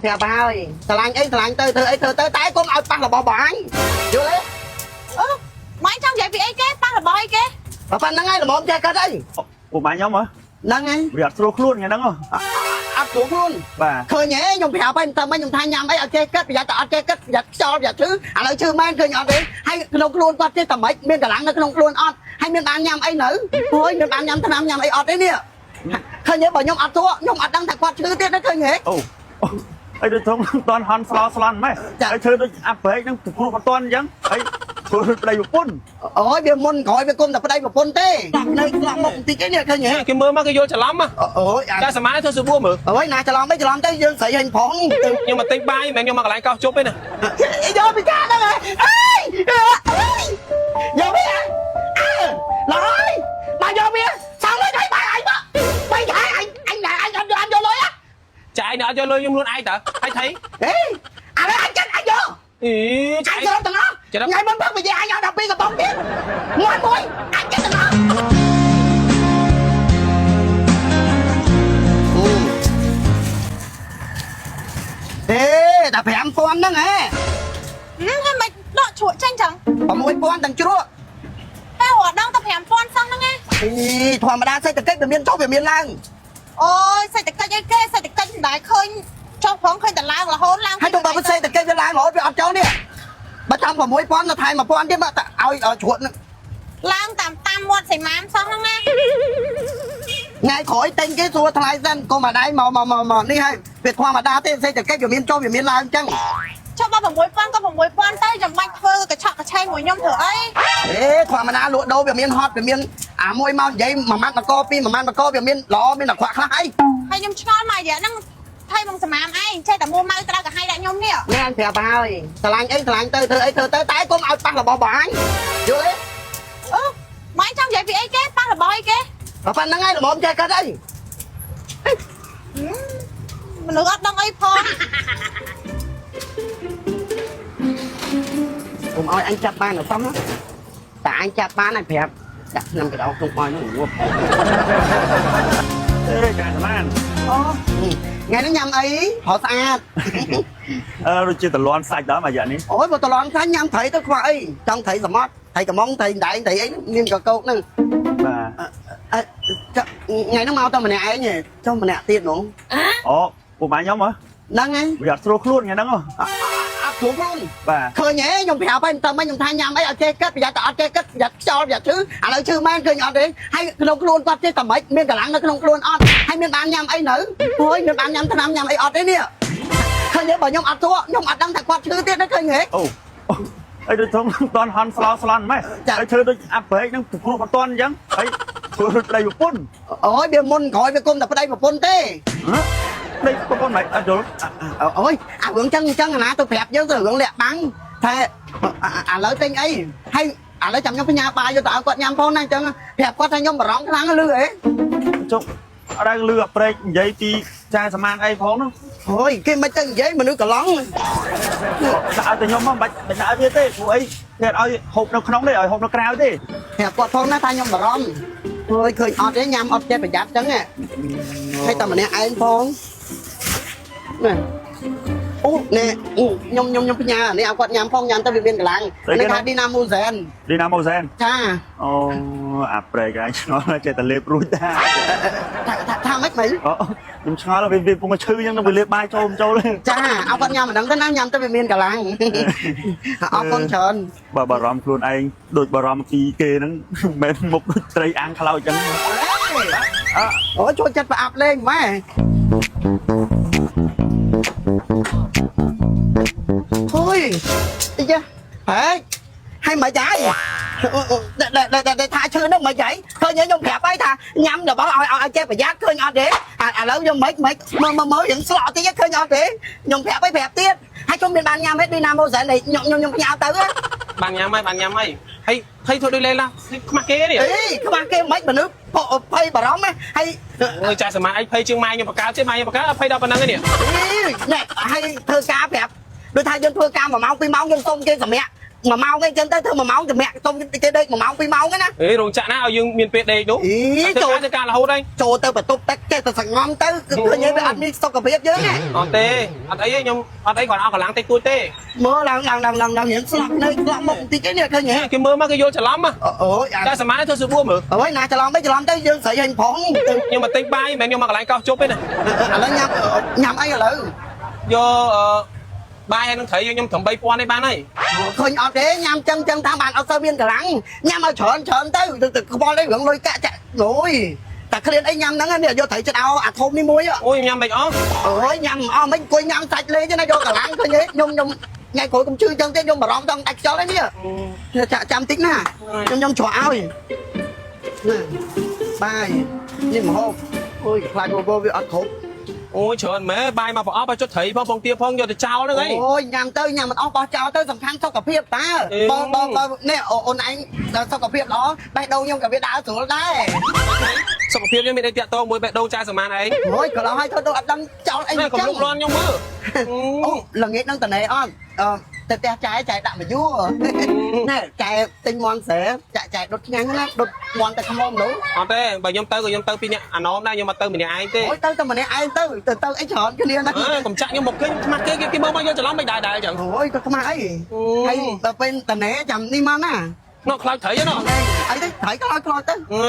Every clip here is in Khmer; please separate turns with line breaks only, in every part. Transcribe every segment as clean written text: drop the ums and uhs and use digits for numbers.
ប្រាប់ហើយស្រឡាញ់អីស្រឡាញ់ទៅធ្វើអីធ្វើទៅតែកុំឲ្យប៉ះរបស់បងអញយល់ទេ
អឺម៉ែចង់និយាយពីអីគេប៉ះរបស់អីគេ
បើប៉ុណ្្នឹងហើយល្មមចេះកាត់អី
ពួកម៉ាខ្ញុំហ៎
ហ្នឹងហើយ
វាអត់ស្រួលខ្លួនថ្ងៃហ្នឹងហ៎
អត់ស្រួលខ្លួន
បាទ
ឃើញហ៎ខ្ញុំប្រាប់ហើយមិនទៅមិនខ្ញុំថាញ៉ាំអីឲ្យចេះកាត់ប្រយ័ត្នតែអត់ចេះកាត់ប្រយ័ត្នខ្យល់ប្រយ័ត្នឈឺឥឡូវឈឺមែនឃើញអត់ទេហើយក្នុងខ្លួនគាត់ចេះតែម៉េចមានកម្លាំងនៅក្នុងខ្លួនអត់ហើយមានបានញ៉ាំអីនៅព្រោះមានបានញ៉ាំថ្នាំញ៉ាំអីអត់ទេនេះឃើញទេបើខ្ញុំអត់ស្រួលខ្ញុំអត់ដឹងថាគាត់ឈឺទៀតទេឃើញទេ
អូអីដូចធំតន់ហន់ស្លោស្លន់ម៉េះហើយធ្វើដូចអាប្រេកហ្នឹងព្រោះអត់តន់អញ្ចឹងហើយធ្វើដូចប្តីប្រពន្ធ
អូយវាមុនក្រោយវាគុំតែប្តីប្រពន្ធទេនៅឆ្លងមុខបន្តិចឯនេះឃើញទេ
គេមើលមកគេយល់ច្រឡំហ៎
អូយ
ចាសមានធ្វើសួរមើល
អូយណាច្រឡំអីច្រឡំទៅយើងស្រីហិញផងទៅ
ខ្ញុំមកទិញបាយមិនមែនខ្ញុំមកកន្លែងកោសជប់ទេណា
យកពីកាហ្នឹងហ៎អើយអើយយកវាអើឡយបើយកវាសងលុយឲ្យបាយអញមកបីខែអញអញអញអត់យកអញយកលុយ
ចាឯងអត់យកលុយខ្ញុំខ្លួនឯងតើហើយថៃ
ហេឥឡូវអញចិត្តអញយក
អី
អញសរុបទាំងអស់ថ្ងៃមុនផឹកនិយាយអញឲ្យ12កំប៉ុងទៀតមួយមួយអញចិត្តទាំងអស់អេតែ5000ហ្នឹងហ៎
ហ្នឹងហើយមិនដកជ្រក់ចេញចឹង
6000ទាំងជ្រក់
តែរត់ដងតែ5000សោះហ្នឹងឯង
អីធម្មតាសេដ្ឋកិច្ចវាមានចុះវាមានឡើង
អូយសេដ្ឋកិច្ចអីគេសេដ្ឋកិច្ចមិនដែលឃើញចុះផងឃើញតែឡើងរហូតឡើង
ហើយទៅបើសេដ្ឋកិច្ចវាឡើងរហូតវាអត់ចូលនេះបើចង់6000ទៅថែម1000ទៀតមកតែឲ្យជ្រក់
ឡើងតាមតាមមាត់សីម៉ាមសោះហ្នឹងណា
ថ្ងៃក្រោយទិញគេសួរថ្លៃសិនកុំអាដៃមកមកមកមកនេះហើយវាធម្មតាទេសេដ្ឋកិច្ចវាមានចុះវាមានឡើងអញ្ចឹង
ចុះបើ6000ក៏6000ទៅចាំបាច់ធ្វើកញ្ឆក់កញ្ឆេងមួយខ្ញុំធ្វើអី
អេធម្មតាលក់ដូរវាមានហត់វាមានអាមួយមកនិយាយមួយម៉ាត់មកកពីរមួយម៉ាត់មកកវាមានល្អមានអាក្រក់ខ្លះអី
ហើយខ្ញុំឆ្ងល់មករយៈហ្នឹងថៃមកសមាមឯងចេះតែមួម៉ៅត្រូវកាហាយដាក់ខ្ញុំនេះ
នេះអញប្រាប់ហើយស្រឡាញ់អីស្រឡាញ់ទៅធ្វើអីធ្វើទៅតែកុំឲ្យប៉ះរបស់បងអញយល់ទេ
អឺម៉ែចង់និយាយពីអីគេប៉ះរបស់អីគេ
បើប៉ុណ្្នឹងហើយល្មមចេះកាត់អី
មនុស្សអត់ដឹងអីផង
កុំឲ្យអញចាប់បានអត់សមណាតែអញចាប់បានអញប្រាប់ដាក់ឆ្នាំកដោក្នុងអោយនោះងាប់
ទេចាសមាន
អូថ្ងៃនេះញ៉ាំអីហៅស្អាត
អឺដូចជាតលន់សាច់ដល់មួយរយៈនេះ
អូយបើតឡងខ្លាញ់ញ៉ាំត្រីទៅខ្វះអីចង់ត្រីសមុទ្រត្រីកំងត្រីដែងត្រីអីមានកកោកហ្នឹង
បាទ
អឺថ្ងៃហ្នឹងមកតែម្នាក់ឯងចុះម្នាក់ទៀតនោះ
អូពួកម៉ាខ្ញុំហ៎
ហ្នឹងហើយ
វាអត់ស្រួលខ្លួនថ្ងៃហ្នឹងហ៎
អត់ស្រួលខ្លួន
បាទ
ឃើញហ៎ខ្ញុំប្រាប់ហើយមិនទៅមិនខ្ញុំថាញ៉ាំអីឲ្យចេះកាត់ប្រយ័ត្នតែអត់ចេះកាត់ប្រយ័ត្នខ្យល់ប្រយ័ត្នឈឺឥឡូវឈឺមែនឃើញអត់ទេហើយក្នុងខ្លួនគាត់ចេះតែម៉េចមានកម្លាំងនៅក្នុងខ្លួនអត់ហើយមានបានញ៉ាំអីនៅព្រោះមានបានញ៉ាំថ្នាំញ៉ាំអីអត់ទេនេះឃើញទេបើខ្ញុំអត់ស្រួលខ្ញុំអត់ដឹងថាគាត់ឈឺទៀតទេឃើញទេ
អូអីដូចធំតន់ហន់ស្លោស្លន់ម៉េះហើយធ្វើដូចអាប្រេកហ្នឹងព្រោះអត់តន់អញ្ចឹងហើយធ្វើដូចប្តីប្រពន្ធ
អូយវាមុនក្រោយវាគុំតែប្តីប្រពន្ធទេ
ហ៎ប្តីប្រពន្ធមិនអត់យល់
អូយអារឿងចឹងចឹងអាណាទៅប្រាប់យើងទៅរឿងលាក់បាំងថាឥឡូវទិញអីហើយឥឡូវចាំខ្ញុំផ្ញើបាយយកទៅឲ្យគាត់ញ៉ាំផងណាអញ្ចឹងប្រាប់គាត់ថាខ្ញុំបារម្ភខ្លាំងលឺអី
ចុះអត់ដែលលឺអាប្រេកនិយាយពីចាសមានអីផងនោះ
អូយគេមិនទៅនិយាយមនុស្សកន្លង
ដាក់ឲ្យតែខ្ញុំមកមិនបាច់មិនដាក់ឲ្យវាទេព្រោះអីគេអត់ឲ្យហូបនៅក្នុងទេឲ្យហូបនៅក្រៅទេ
ប្រាប់គាត់ផងណាថាខ្ញុំបារម្ភអូយឃើញអត់ទេញ៉ាំអត់ចេះប្រយ័ត្នចឹងហើយតែម្នាក់ឯងផងណាអូណែខ្ញុំខ្ញុំខ្ញុំផ្ញើអានេះឲ្យគាត់ញ៉ាំផងញ៉ាំទៅវាមានកម្លាំងនេះថាឌីណាមូសែន
ឌីណាម៉ូសែន
ចា
អូអាប្រេកឯងឆ្ងល់ចេះតែលេបរួចដែរ
ថាម៉េចមិញ
អូខ្ញុំឆ្ងល់វាវាពងឈឺអញ្ចឹងទៅវាលេបបាយចូលមិនចូលទេ
ចាឲ្យគាត់ញ៉ាំមិនដឹងទៅណាញ៉ាំទៅវាមានកម្លាំងអរគុណច្រើន
បើបារម្ភខ្លួនឯងដូចបារម្ភពីគេហ្នឹងមិនមែនមុខដូចត្រីអាំងខ្លោចអញ្ចឹងអើ
អូចូលចិត្តប្រអាប់លេងម៉ែហុយអីយ៉ាហេហើយមិនហើយដែលថាឈឺនោះមិនហើយឃើញខ្ញុំប្រាប់ហើយថាញ៉ាំរបស់ឲ្យឲ្យចេះប្រយ័ត្នឃើញអត់ទេឥឡូវខ្ញុំមិនមិនមើលមើលមើលរឿងស្លក់តិចឃើញអត់ទេខ្ញុំប្រាប់ហើយប្រាប់ទៀតហើយខ្ញុំមានបានញ៉ាំហេតុដូចណាម៉ូសែនខ្ញុំខ្ញុំខ្ញុំផ្ញើទៅ
បានញ៉ាំហើយបានញ៉ាំហើយហើយថៃធ្វើដូចលេឡាខ្មាស់គេនេះ
អេខ្មាស់គេមិនមនុស្សភ័យបារម្ភហើយ
អើយចាសមានអីភ័យជាងម៉ែខ្ញុំបកកើតទៀតម៉ែខ្ញុំបកកើតអត់ភ័យដល់ប៉ុណ្្នឹងទេនេះ
ណែហើយធ្វើការប្រាប់ដូចថាយើងធ្វើការ1ម៉ោង2ម៉ោងយើងសុំគេសម្រាប់ 1ម៉ោងអីចឹងទៅធ្វើ1ម៉ោងតម្រាក់ទុំគេដេក1ម៉ោង2ម៉ោងហ្នឹងណា
អេរោងចក្រណាឲ្យយើងមានពេលដេកនោះ
អី
ចូល
ចូល
ធ្វើការរហូតហើយ
ចូលទៅបន្ទប់ទឹកចេះតែសងំទៅគឺឃើញវាអត់មានសុខភាពយើងណា
អត់ទេអត់អីទេខ្ញុំអត់អីគាត់អស់កម្លាំងតិចតួចទេ
មើលឡើងឡើងឡើងឡើងឡើងរៀងស្លាប់នៅស្លាប់មុខបន្តិចឯនេះឃើញហ៎
គេមើលមកគេយល់ច្រឡំហ៎
អូយ
តែសម័យធ្វើស្រួលមើល
អូយណាច្រឡំទៅច្រឡំទៅយើងស្រីហែងផងទៅ
ខ្ញុំមកទិញបាយមិនមែនខ្ញុំមកកន្លែងកោសជប់ទេណា
ឥឡូវញ៉ាំញ៉ាំអីឥឡូវ
យកអឺបាយហើយនឹងត្រីខ្ញុំត្រឹម3000នេះបានហើយ
ឃើញអត់ទេញ៉ាំចឹងចឹងតាមបានអត់សូវមានកម្លាំងញ៉ាំឲ្យច្រើនច្រើនទៅទៅខ្វល់អីរឿងលុយកាក់ចាក់អូយតែឃ្លានអីញ៉ាំហ្នឹងនេះយកត្រីចិត្តអោអាធំនេះមួយ
អូយញ៉ាំមិនអស់
អូយញ៉ាំអស់មិនអង្គុយញ៉ាំសាច់លេងណាយកកម្លាំងឃើញទេខ្ញុំខ្ញុំថ្ងៃក្រោយកុំជឿចឹងទេខ្ញុំបារម្ភដល់ដាច់ខ្យល់ហើយនេះចាក់ចាំតិចណាខ្ញុំខ្ញុំច្រកឲ្យបាយនេះមហូបអូយខ្លាចបបវាអត់គ្រប់
អូយច្រើនមែនបាយមកប្រអប់ឲ្យចុចត្រីផងពងទាផងយកទៅចោលហ្នឹងអី
អូយញ៉ាំទៅញ៉ាំមិនអស់បោះចោលទៅសំខាន់សុខភាពតើបងបងបងនេះអូនឯងដល់សុខភាពល្អបេះដូងខ្ញុំក៏វាដើរស្រួលដែរ
សុខភាពខ្ញុំមានអីតាក់ទងមួយបេះដូងចាសមានឯង
អូយក៏ឡោះឲ្យធ្វើទៅអត់ដឹងចោលអី
នេះកុំ
ចឹង
លុកលន់ខ្ញុំមើល
អូល្ងាចនឹងតណេអត់អឺទៅផ្ទះចែចែដាក់មកយួរណែចែទិញមន់ស្រែចាក់ចែដុតឆ្ងាញ់ណាដុតមន់តែខ្មុំនោះ
អត់ទេបើខ្ញុំទៅក៏ខ្ញុំទៅពីអ្នកអាណមដែរខ្ញុំមកទៅម្នាក់ឯងទេ
អូយទៅតែម្នាក់ឯងទៅទៅទៅអីច្រើនគ្នាណា
អើកុំចាក់ខ្ញុំមកឃើញខ្មាស់គេគេមើលមកយកច្រឡំមិនដែរដែរអញ្ចឹង
អូយក៏ខ្មាស់អីហើយដល់ពេលតណេចាំនេះមកណា
នោះខ្លោចត្រីណោះ
អីទៅត្រីខ្លោចខ្លោចទៅ
អឺ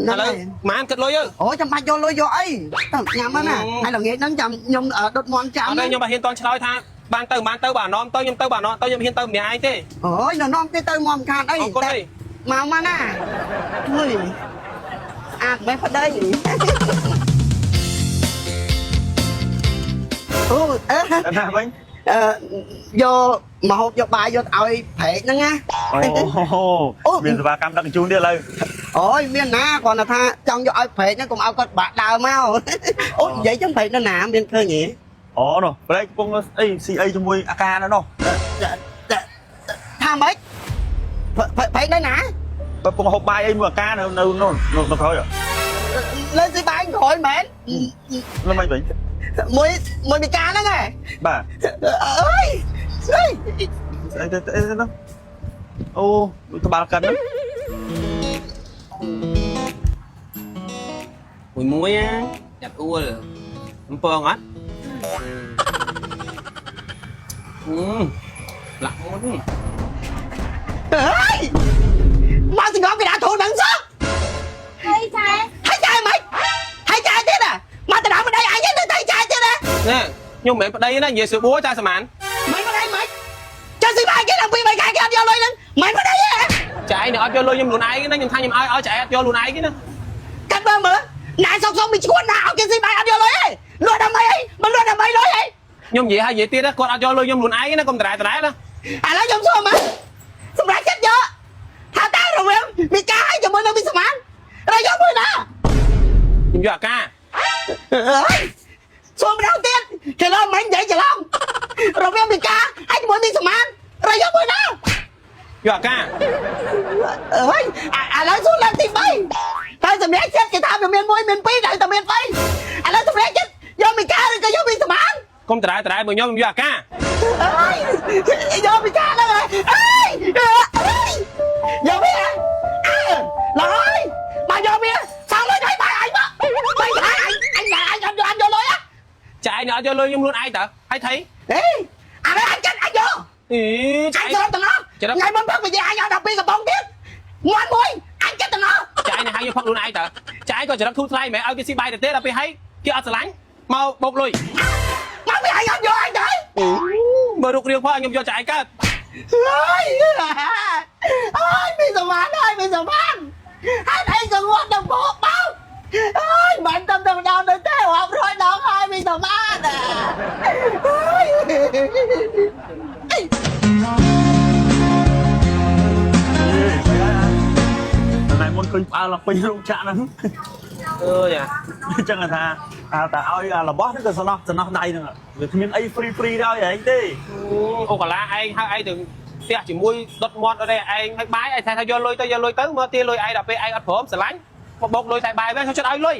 ឥឡូវម៉ានគិតលុយទៅ
អូចាំបាច់យកលុយយកអីទៅញ៉ាំណាហើយល្ងាចហ្នឹងចាំខ្ញុំដុតមន់ចាំ
អត់ទេខ្ញុំបើហ៊ានតន់ឆ្លើយថាបានទៅបានទៅបើអាណមទៅខ្ញុំទៅបើអាណមទៅខ្ញុំហ៊ានទៅម្នាក់ឯងទេ
អូយនៅនាំគេទៅមកខានអី
អរគុណអី
មកមកណាជួយអាតមិនប្តីអូអឺ
ណាវិញ
អឺយកមកហូបយកបាយយកឲ្យប្រែកហ្នឹងណា
អូមានសេវាកម្មដឹកជញ្ជូនទៀតឥឡូវ
អូយមានណាគ្រាន់តែថាចង់យកឲ្យប្រែកហ្នឹងកុំឲ្យគាត់បាក់ដើមមកអូនិយាយចឹងប្រែកនៅណាមានឃើញទេ
អូនោះប្រែកកំពុងអីស៊ីអីជាមួយអាការនៅនោះ
ថាម៉េចប្រែកនៅណា
កំពុងហូបបាយអីមួយអាការនៅនៅនោះនៅក្រោយ
លើស៊ីបាយក្រោយមែន
នៅមិនវិញ
មួយមួយមីកាហ្នឹងហ៎
បាទ
អើយអើយ
ស្អីទៅអីទៅអូក្បាលកិនហ្នឹង
មួយមួយយ៉ាត់អួលអំពងអត់អឺលាក់មុន
អើយមកសង្ងំគេដាក់ធូនហ្នឹងសោះ
ហើយចែ
ហើយចែមិនហើយចែទៀតអាមកទៅដល់ប្តីអញទៅទៅចែទៀតណា
ណែខ្ញុំមិនមែនប្តីណានិយាយស្រួលចាសមាន
មិនប្តីមិនចាស៊ីបាយគេដល់ពីរបីខែគេអត់យកលុយហ្នឹងមិនប្តីទេ
ចាឯងនឹងអត់យកលុយខ្ញុំខ្លួនឯងណាខ្ញុំថាខ្ញុំឲ្យឲ្យចាឯងអត់យកខ្លួនឯងទេណា
កាត់មើលមើលណាសុកសុកមីឈួនណាឲ្យគេស៊ីបាយអត់យកលុយទេលក់ដើម្បីអីមិនលក់ដើម្បីលុយអី
ខ្ញុំនិយាយឲ្យនិយាយទៀតគាត់អត់យកលុយខ្ញុំខ្លួនឯងណាកុំដដែលដដែលណា
ឥឡូវខ្ញុំសួរមកសម្រាប់ចិត្តយកថាតើរវាងមីកាហើយជាមួយនឹងមីសមានរយកមួយណា
ខ្ញុំយកអាការ
អើយសួរម្ដងទៀតច្រឡំមិននិយាយច្រឡំរវាងមីកាហើយជាមួយមីសមានរយកមួយណា
យកអាការ
អើយឥឡូវសួរលើកទី3តែសម្រាប់ចិត្តគេថាវាមាន1មាន2តែមាន3ឥឡូវសម្រាប់ចិត្តយកមីកាឬក៏យកមីសមានក
ុំដដែលដដែលមួយខ្ញុំខ្ញុំយកអាការ
អើយយកមីកាហ្នឹងហើយអើយអើយយកវាអើឡើយមកយកវាសងលុយឲ្យបាយអញមកបាយអញអញអញអត់យកអត់យកលុយ
ចាឯងនឹងអត់យកលុយខ្ញុំខ្លួនឯងតើហើយថៃ
អេអានេះអញចិត្តអញយក
អី
អ
ចាឯង
ញស្រាប់ទាំងអស់ថ្ងៃមុនផឹកវិយាអញឲ្យ12កំប៉ុងទៀតមាន់មួយអញចិត្តទាំងអស់
ចាឯងនឹងហៅយកផឹកខ្លួនឯងតើចាឯងក៏ចរិតធូរថ្លៃមែនឲ្យគេស៊ីបាយទៅទេដល់ពេលហើយគេអត់ស្រឡាញ់មកបោកលុយ
មកវាអញអត់យកអញទៅ
មើលរូបរាងផងខ្ញុំយកចាឯងកើត
អើយអើយមានសមានហើយមានសមានហើយអីក៏ងាត់ដល់បោកបោកអើយមិនតំតំដងទៅទេរាប់រយដងហើយមានសមានអើយ
ថ្ងៃមុនឃើញផ្អើលឡើងពេញរោងចក្រហ្នឹង
អើយ
អញ្ចឹងថាតែឲ្យរបស់ហ្នឹងក៏សំណោះសំណោះដៃហ្នឹងវាគ្មានអី free free ដល់ឯងទេ
អូកាឡាឯងហៅឯងទៅផ្ទះជាមួយដុតមាត់អត់ទេឯងឲ្យបាយឯងថាថាយកលុយទៅយកលុយទៅមកទាលុយឯងដល់ពេលឯងអត់ព្រមស្រឡាញ់មកបោកលុយតែបាយវិញខ្ញុំចិត្តឲ្យលុយ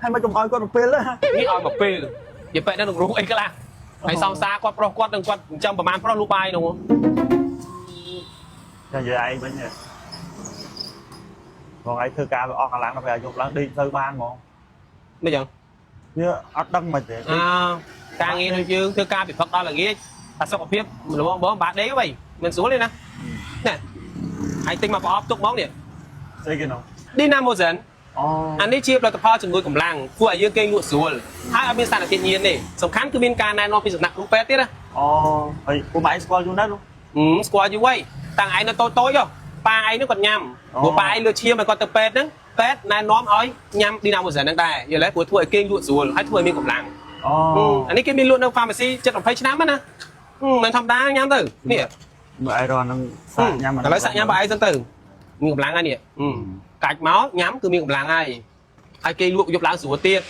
ហើយមកកុំឲ្យគាត់ទៅពេល
នេះឲ្យមកពេលនិយាយបែបហ្នឹងនឹងរោងអីខ្លះហើយសង្សារគាត់ប្រុសគាត់នឹងគាត់ចិញ្ចឹមប្រហែលប្រុសលូបាយនោះ
ចានិយាយឯងវិញបងឯងធ្វើការវាអស់កម្លាំងដល់ពេលយប់ឡើងដេកទៅបានហ្មង
មិនចឹង
វាអត់ដឹងមិនទេ
អើការងារដូចយើងធ្វើការពីព្រឹកដល់ល្ងាចតែសុខភាពល្មមបងបាក់ដេកវិញមិនស្រួលទេណាណែឯងទិញមកប្រអប់ទុកហ្មងនេះ
ស្អីគេនោះ
Dynamozen
អូ
អានេះជាផលិតផលជំនួយកម្លាំងធ្វើឲ្យយើងគេងលក់ស្រួលហើយអត់មានសារធាតុញៀនទេសំខាន់គឺមានការណែនាំពីសំណាក់គ្រូពេទ្យទៀតណា
អូហើយពូម៉ែស្គាល់យូរណាស់នោះ
ហឹមស្គាល់យូរហើយតាំងឯងនៅតូចតូចហ៎ប៉ាឯងនោះគាត់ញ៉ាំព្រោះប៉ាឯងលើឈាមឲ្យគាត់ទៅពេទ្យហ្នឹងពេទ្យណែនាំឲ្យញ៉ាំ Dynamozen ហ្នឹងដែរយល់ទេព្រោះធ្វើឲ្យគេងលក់ស្រួលហើយធ្វើឲ្យមានកម្លាំង
អូ
អានេះគេមានលក់នៅ pharmacy ជិត20ឆ្នាំហ្នឹងណាហឹមមិនធម្មតាញ៉ាំទៅនេះ
មើលឯងរហ្នឹងសាកញ៉ាំ
ឥឡូវសាក់ញ៉ាំបើឯងសិនទៅមានកម្លាំងហើយនេះហឹមកាច់មកញ៉ាំគឺមានកម្លាំងហើយហើយគេលក់យប់ឡើងស្រួលទៀត